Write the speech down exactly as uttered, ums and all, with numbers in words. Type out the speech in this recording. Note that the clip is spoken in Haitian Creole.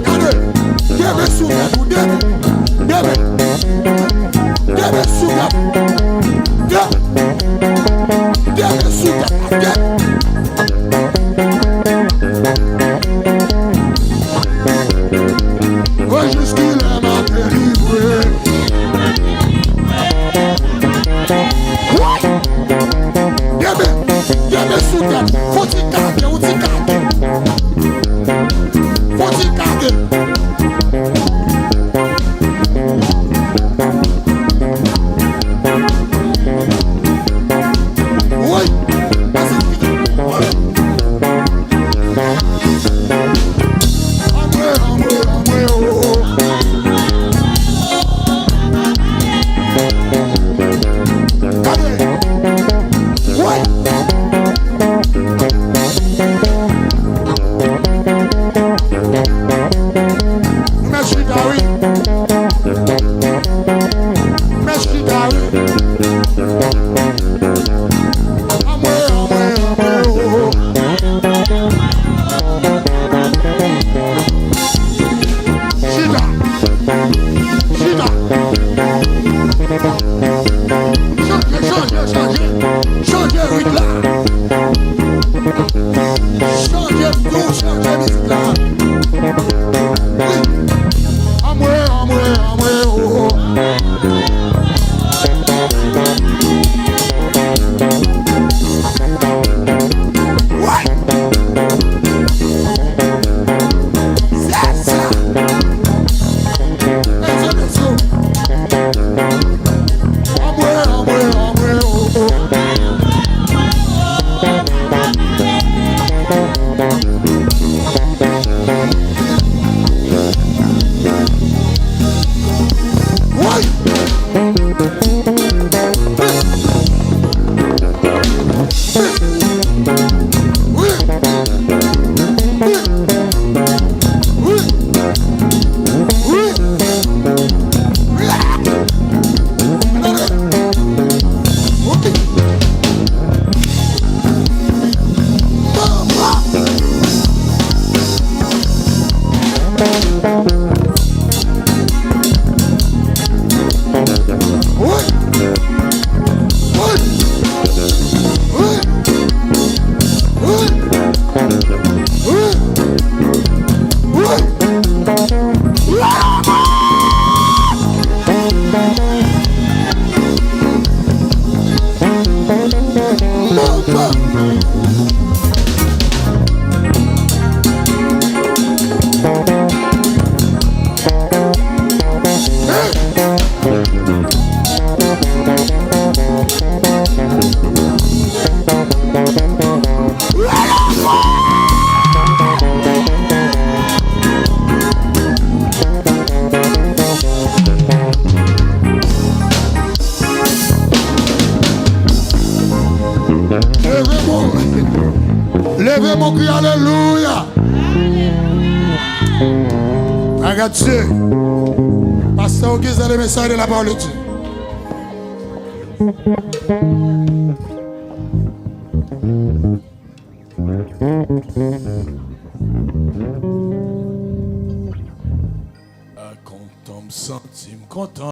Gade, kenbe sou tèt ou, kenbe, kenbe, kenbe sou tèt, kenbe, kenbe sou tèt, kenbe. Mwen jis ki lè m ap delivre. Woy! Kenbe, kenbe sou tèt. Fò ti kake, yon ti kake. Fò ti kake. Woy! Anmwe, anmwe, anmwe, o, o. Gade. Woy! Nou mèt chita, wi. Nou mèt chita, wi. Anmwe, anmwe, anmwe, o, o. Chita. Chita. Chanje, chanje, chanje. Chanje rit la. Chanje, chanje mizik la. Wi. Anmwe, anmwe, anmwe, o, o. Leve bon, leve bon kri alelouya. Agadye. Pastè Auguste dans le message de la parole de Dieu. A kontan m santi m kontan.